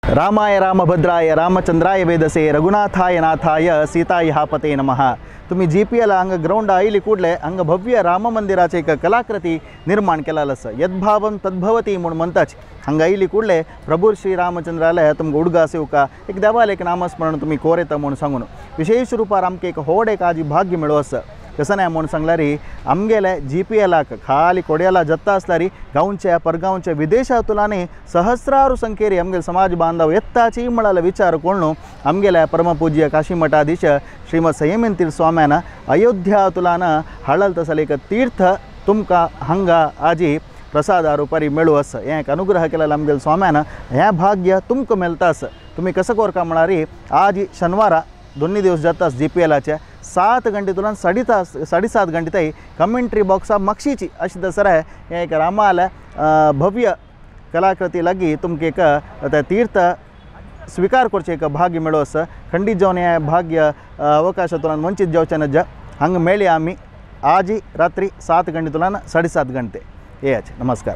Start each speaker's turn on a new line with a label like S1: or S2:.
S1: रामाय रामभद्राय रामचंद्राय वेदसे रघुनाथाय नाथाय सीताय पते नमः। तुम्ही जी पी एल हांगा ग्रावंडा आयली कुडले हांगा भव्य राम मंदिराचे एक कलाकृती निर्माण केला आसा। यद्भावं तद्भवती म्हूण म्हणटाच हांगा आयली कुडले प्रभू श्री रामचंद्राले तुमकां उडगास येवका एक देवाले एक नामस्मरण तुमी कोरेता म्हूण सांगून विशेष रुपार आमकां एक व्हड एक आजी भाग्य मेळो आसा। कसं नाही म्हूण सांगल्यार आमगेले जी पी एलाक खाली कोड्याला जत्ता आसल्यार गांवचे परगांवचे विदेशांतल्यान सहस्रारू संख्येरी आमगेले समाज बांधव येताची म्हळ्यार विचार करून आमगेले परमपूज्य काशी मठाधीश श्रीमद संयमेन तीर्थ स्वाम्यान अयोध्यातुलान हाडल तसले एक तीर्थ तुमकां हांगा आजी प्रसादा रुपारी मेळू आसा। हें एक अनुग्रह केला आमगेले स्वाम्यान हें भाग्य तुमकां मेळटा आसा। तुमी कसं कोरका म्हळ्यार आज शनिवारा दोन्ही दिवस जाता जी पी एलाचे 7 घंटे तुला 7.5 घंटे तई कमेंट्री बॉक्सा मक्षीची अशी दसरा आहे। हे एक रामाला भव्य कलाकृती लागी तुमकां एक त्या तीर्थ स्वीकार करचें एक भाग्य मेळो आसा। खंडीत जावन हें भाग्य अवकाशांतल्यान वंचीत जावचें नज्जा हांगा मेळया आमी आज रात्री 7 घंटे तुला 7.5 घंटे. येयाचे नमस्कार.